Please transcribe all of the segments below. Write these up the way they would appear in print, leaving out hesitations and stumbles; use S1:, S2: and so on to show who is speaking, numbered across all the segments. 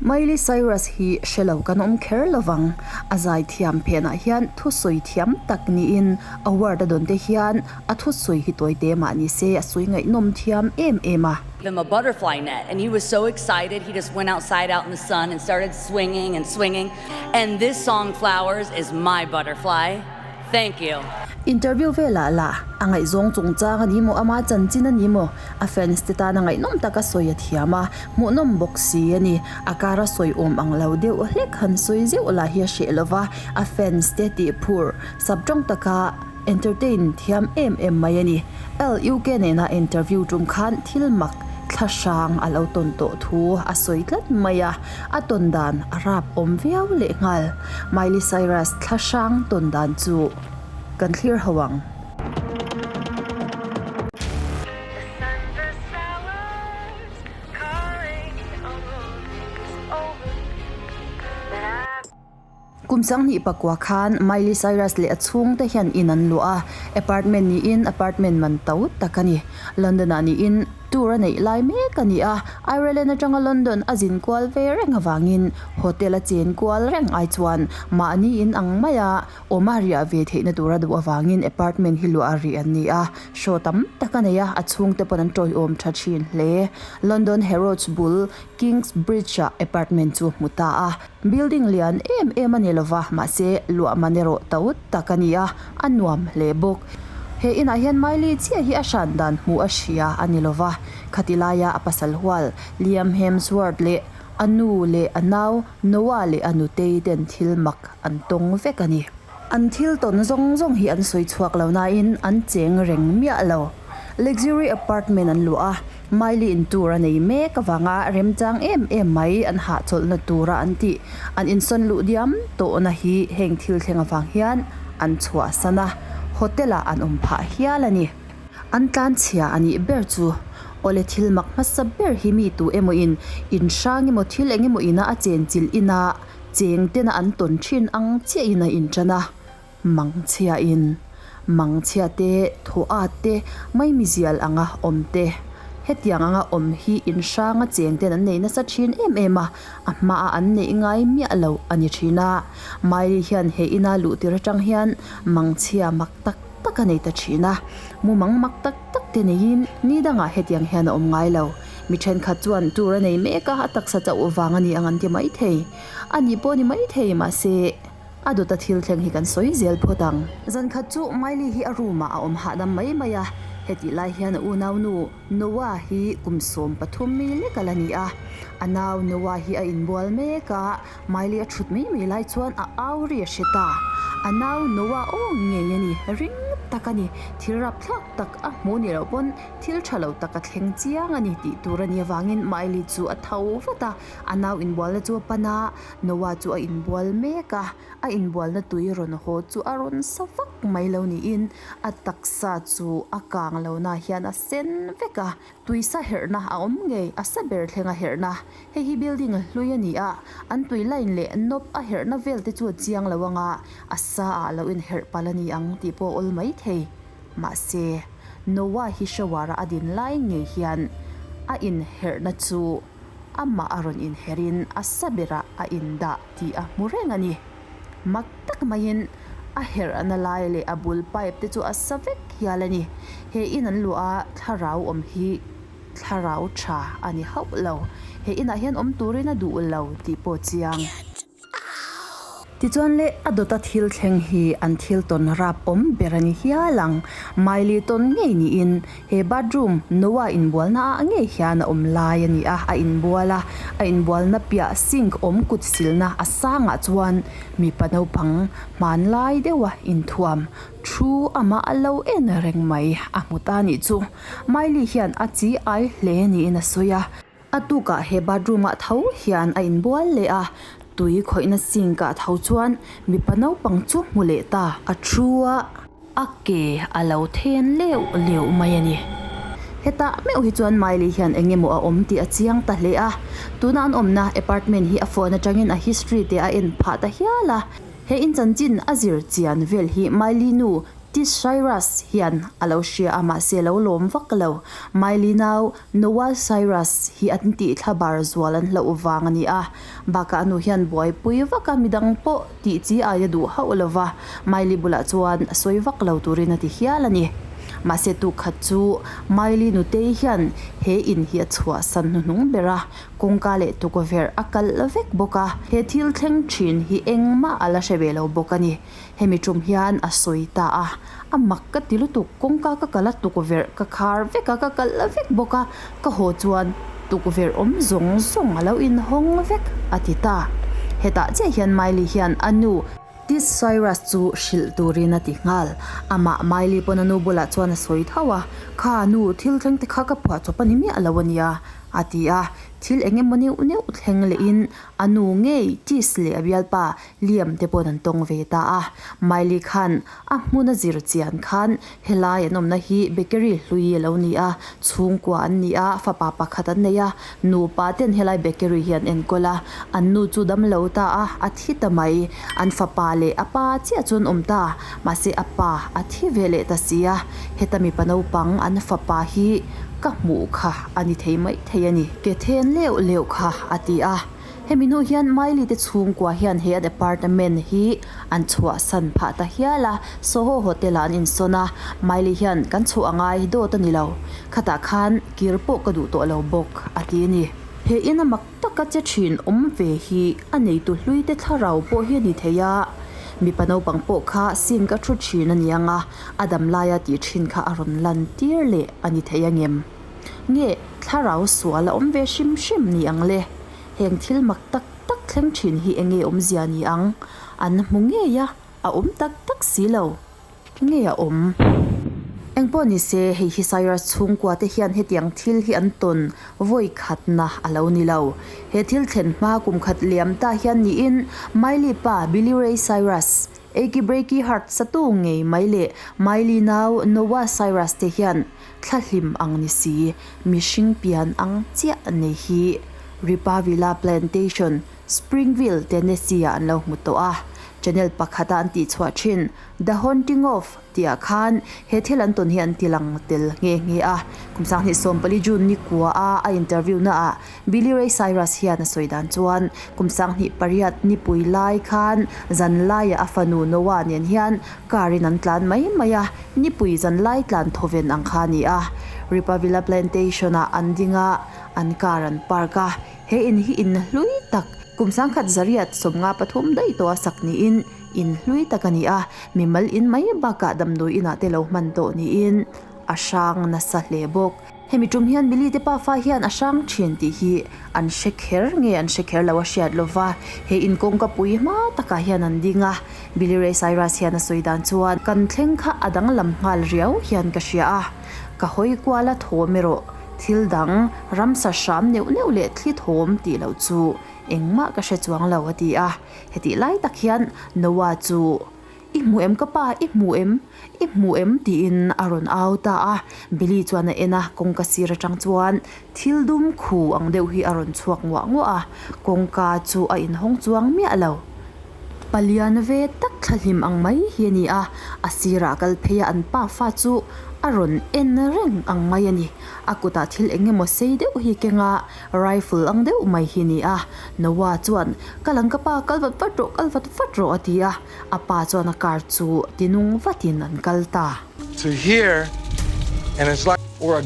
S1: Miley Cyrus hi hre lo kan awm kher lovang. A zaithiam phenah hian thusawi thiam tak niin award a dawn te hian a thusawi hi tawi te mah ni se a sawi ngaihnawm thiam em em a.
S2: Him a butterfly net and he was so excited he just went outside out in the sun and started swinging and swinging and this song Flowers is my butterfly. Thank you.
S1: Interview velah lah a ngaihzawng chungchang a ni maw, ama chanchin a ni maw, a fans te tan a ngaihnawm taka sawi a thiam a, hmuhnawm bawk si a ni. A kara sawi awm ang lo deuh hlek han sawi zeuh lah hi a hreh lo va, a fans te tih phur saptawng taka entertain thiam em em mai a ni. LUK nena interview tum khan thil mak thla hrang a lo tawn tawh thu a sawi tlat mai a, a tawn dan a rap awm viau lehnghal. Miley Cyrus thla hrang tawn dan chu kan thlir ho ang. Kum 2009 khan Miley Cyrus leh a chhungte hian in an luah a, apartment niin apartment man to tak a ni. London ah niin tour a neih lai mek a ni a, Ireland atanga London a zin kual ve reng avangin hotel a chen kual reng ai chuan mahni in ang maia awm a riah ve theihna tur a duh avangin apartment hi luah a rih an ni a, show tam tak a nei a, a chhungte pawn an tawiawm tha thin hle. London Harrods bul Kings Bridge ah apartment chu hmu ta a. Building lian em em a ni lova, mahse luah man erawh to tak a ni a, a nuam hle bawk. He inah hian Miley chiah hi a hran dan hmuh a hria a ni lova, khati laia a pasal hual Liam Hemsworth leh a nu leh a nau Noah leh a nutei ten thil mak an tawng vek a ni. An thil tawn zawng zawng hi an sawi chhuak lo nain an cheng reng miah lo. Luxury apartment an luah a, Miley in tur a nei mek avanga remchang em em mai an hahchawlhna tura an tih an insawn luh diam tawhna hi heng thil thleng avang hian an chhuahsan a, hotel ah an awm phah hial a ni. An tlanchhia a nih ber chu awle thil mak hmasa ber hi mi tu emaw in in hrang emaw thil eng emaw ina a chenchilh ina cheng tena an tawn thin ang chiahin a intan a. Mangchhiain, mangchhia te, thawh te, maimizial anga awm te, hetiang anga awm hi in hranga cheng ten an nei nasa thin em em a, a hmaah an neih ngai miah lo a ni thin a. Miley hian he ina luh tir atang hian mangchhia mak tak tak a nei ta thin a, mumang mak tak tak te neiin ni dangah hetiang hian a awm ngai lo. Mi thenkhat chuan tur a nei mek a, a taksa chauh vang a ni ang an ti maithei. A nih pawh a ni maithei, mahse. A dawta thil thleng hi kan sawi zel phawt ang. Zan khat chu Miley hi a room ah a awm hahdam mai mai a, hetih lai hian a unaunu Noah hi kum 13 mi lek a la ni a. A nau Noah hi a inbual mek a, Miley a thut mai mai lai chuan a au ri a hre ta. A nau Noah aw ngei a ni, ring tak a ni, thil rapthlak tak a hmu ni loh pawn thil tha lo tak a thleng chiang a ni tih tur a nih avangin Miley chu a tho vat a, a nau inbualna chu a pan a, Noah chu a inbual mek a, a inbualna tui rawn haw chu a rawn sa vak mai lo niin a taksa chu a kang lohna hian a sen vek a, tui sa herhna a awm ngei, a sa ber thleng a herhna. Hei hi building hlui a ni a, an tui line leh knob a herhna vel te chu a chiang lo anga a sa ah lo inherh palh a ni ang tih pawh a awl mai thei. Mahse, Noah hi shower a a din lai ngei hian a inherhna chu Amah a rawn inherin a sa berah a indah tih a hmu reng a ni. Mak tak maiin a herhna lai leh a bul pipe te chu a sa vek hial a ni. He in an luah a thlarau awm hi thlarau tha a ni hauh lo. He inah hian awm turin a duh lo tih pawh chiang. Tichuan le, a dawta thil thleng hi an thil tawn rap awm ber a ni hial ang. Miley tawn ngei niin he bathroom Noah inbualna ah ngei hian a awm lai a ni a, a inbual a, a inbualna piah sink awm kut silna a sangah chuan mipa naupang hmanlai deuha inthuam thu amah a lo en reng mai a hmu ta nih chu. Miley hian a chi ai hle niin a sawi a. A tukah he bathroom ah tho hian a inbual leh a, tui khawihna sink ah tho chuan mipa naupang chu hmu leh ta. A thu a, a ke a lo then leuh leuh mai a ni. Hetah meuh hi chuan Miley hian eng emaw a awm tih a chiang ta hle a, tuna an awmna apartment hi a phone atangin a history te a en phah ta hial a. He in chanchin a zir chian vel hi Miley nu. Tis Cyrus hian a lo hria a, mahse a lo lawm vak lo. Miley nau Noah Cyrus hi an tih thla bar zual an hlauh vang a ni a. Bakah a nu hian buaipui vak a, midang pawh tih chi aia duh hauh lo va, Miley bulah chuan sawi vak lo turin a ti hial a ni. Mahse tuk khat chu Miley nutei hian he in hi a chhuahsan hnuhnung ber a, kawngka leh tukverh a kalh vek bawk a, he thil thleng thin hi engmah a la hre ve lo bawk a ni. Hemi tum hian a sawi ta a, a mak ka ti lutuk, kawngka ka kal a tukverh ka khar vek a, ka kalh vek bawk a, ka haw chuan tukverh awm zawng zawng a lo inhawng vek a ti ta. Hetah chiah hian Miley hian a nu Tis Cyrus chu hrilh turin a ti nghal. Amah Miley pawn a nu bulah chuan a sawi tho a, Kha nu, thil thleng te kha ka phuah chawp a ni miah lo a nia, a ti a. Thil eng emaw neuh neuh thleng lehin a nu ngei Tis leh a bialpa Liam te paw'n an tawng ve ta a, Miley khan a hmun a zir chian khan helai an awmna hi bakery hlui a lo ni a, chhungkua an ni a, fapa pakhat an nei a, nupa ten helai bakery hi an enkawl a, an nu chu dam lo ta a, a thi ta mai, an fapa leh a pa chiah chu an awm ta, mahse a pa a thi ve leh ta si a, heta mipa naupang an fapa hi ka hmuh kha a ni thei mai thei a ni. Ke then leuh leuh kha a ti a. Hemi hnu hian Miley te chhungkua hian he an apartment hi an chhuahsan phah ta hial a, Soho Hotel ah an insawn a, Miley hian kan chhuah a ngai dawt a ni lo, khatah khan kir pawh ka duh tawh lo bawk a ti a ni. He ina mak taka che thin awm ve hi a neitu hlui te thlarau pawh hi a ni thei a, mipa naupang pawh kha sink a thu thin a ni ang a, a dam laia tih thin kha a rawn lan tir leh a ni thei angem? Nge thlarau sual a awm ve hrim hrim ni ang le? Heng thil mak tak tak thleng thin hi enge awmzia ni ang? An hmu ngei a, a awm tak tak si lo. Nge a awm? Engpawh ni se, hei hi Cyrus chhungkua te hian hetiang thil hi an tawn vawi khatna a lo ni lo. He thil thlen hma kum khat liam ta hian niin Miley pa Billy Ray Cyrus, Achy Breaky Heart satu ngei mai leh Miley nau Noah Cyrus te hian Thlahlim ang ni si, mihring pian ang chiah nei hi Rippavilla Plantation, Springville, Tennessee-ah an lo hmu tawh a. Channel pakhata an tihchhuah thin The Haunting of tihah khan he thil an tawn hi an tilang tel nghe nghe a. Kum 2014 June ni kua-a a interview-naah Billy Ray Cyrus hian a sawi dan chuan kum 28 nipui lai khan zan laiah a fanu Noah nen hian Car in an tlan mai mai a, nipui zan lai tlan thawven ang kha a ni a. Rippavilla Plantation ah an ding a, an car an park a. He in hi in hlui tak, kum 1934 daih tawh a sak niin in hlui tak a ni a. Mimal in mai bakah damdawi inah te lo hman tawh niin a hrang nasa hle bawk. Hemi tum hian Billy te pafa hian a hrang thin tih hi an hre kher nge an hre kher lo a hriat lova, he in kawngka pui hma takah hian an ding a. Billy Ray Cyrus hian a sawi dan chuan, Kan thleng kha a danglam nghal riau hian ka hria a, ka hawi kual a thawm erawh thil dang ramsa hram neuh neuh leh thli thawm tih loh chu engmah ka hre chuang lo a ti a. Hetih lai tak hian Noah chu I hmu em ka pa, i hmu em? I hmu em? tiin a rawn au ta a. Billy chuan a en a, kawngka sir atang chuan thil dum khu ang deuh hi a rawn chhuak nguah nguah a, kawngka chu a inhawng chuang miah lo. Palian ve tak thlahlim ang mai hi a ni a, a sirah kal phei a an pa fa chu a rawn en reng ang mai a ni. A kutah thil eng emaw sei deuh hi keng a, Rifle ang deuh mai hi ni a. Noah chuan, Kal ang ka pa, kal vat vat rawh, kal vat vat rawh a ti a. A pa chuan a car chu tinung vatin an kal ta.
S3: To hear and it's like or a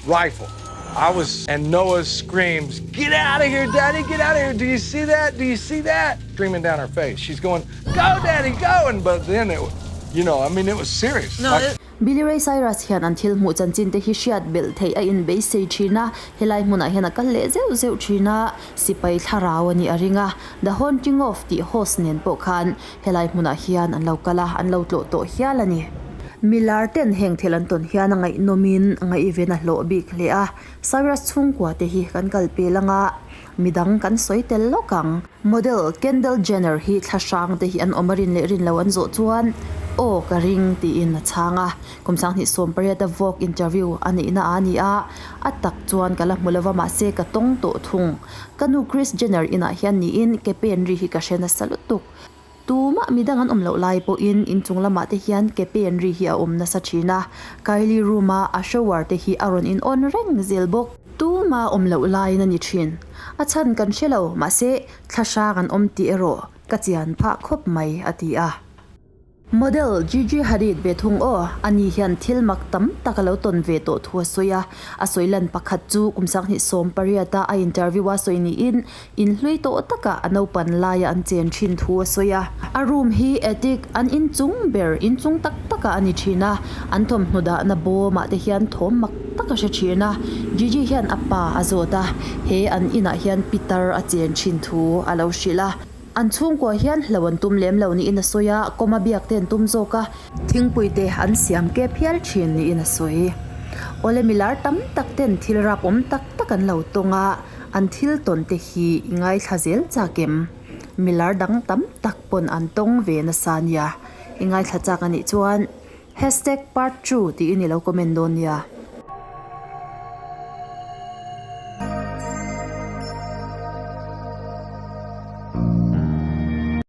S3: rifle. I was and Noah screams, Get out of here, Daddy, get out of here. Do you see that? Do you see that? Screaming down her face. She's going, Go, Daddy, go. And but then it, you know, I mean, it was serious.
S2: No, it.
S1: Billy Ray Cyrus hian an thil hmuh chanchin te hi hriat belh theih a inbeisei thin a, helai hmunah hian a kal leh zeuh zeuh thin a, sipai thlarau a nih a ring a, The Haunting of tih host nen pawh khan helai hmunah hian an lo kal a, an lo tlawh tawh hial a ni. Milar ten heng thil an tawn hian a ngaihnawmin ngaihven a hlawh bik hle a, Cyrus chhungkua te hi kan kal pel anga midang kan sawi tel lawk ang. Model Kendall Jenner hi thla hrang te hi an awm a rin leh rin lo an zawh chuan aw ka ring tiin a chhang a. Kum 2018 a Vogue interview a neihna a ni a, a tak chuan ka la hmu lova mahse ka tawng tawh thung. Ka nu Kris Jenner inah hian niin ke pen ri hi ka hre nasa lutuk. Tumah midang an awm loh lai pawhin inchung lamah te hian ke pen ri hi a awm nasa thin a, Kylie room a a shower te hi a rawn in on reng zel bawk. Tumah awm loh laiin a ni thin. A chhan kan hre lo, mahse thla hrang an awm tih erawh ka chian phah khawp mai, a ti a. Model Gigi Hadid ve thung aw, ani hian thil mak tam tak a lo tawn ve tawh thu a sawi a. A sawi lan pakhat chu kum 2018 a a interview a sawi niin inhlui tawh takah a naupan laia an chen thin thu a sawi a. A room hi attic, an inchung ber, inchung tak takah a ni thin a, an thawmhnaw dahna bawmah te hian thawm mak tak a hre thin a. Gigi hian a pa a zawt a, he an inah hian pitar a chen thin thu a lo hrilh a. An chhungkua hian hlo an tum lem lo niin a sawi a, kawma biak te an tum zawk a, thingpui te an siam kep hial thin niin a sawi. Awle milar tam tak ten thil rap awm tak tak an lo tawng a, an thil tawn te hi i ngaithla zel chak em? Milar dang tam tak pawn an tawng ve nasa nia, i ngaithla chak anih chuan hashtag part two tiin i lo comment dawn nia.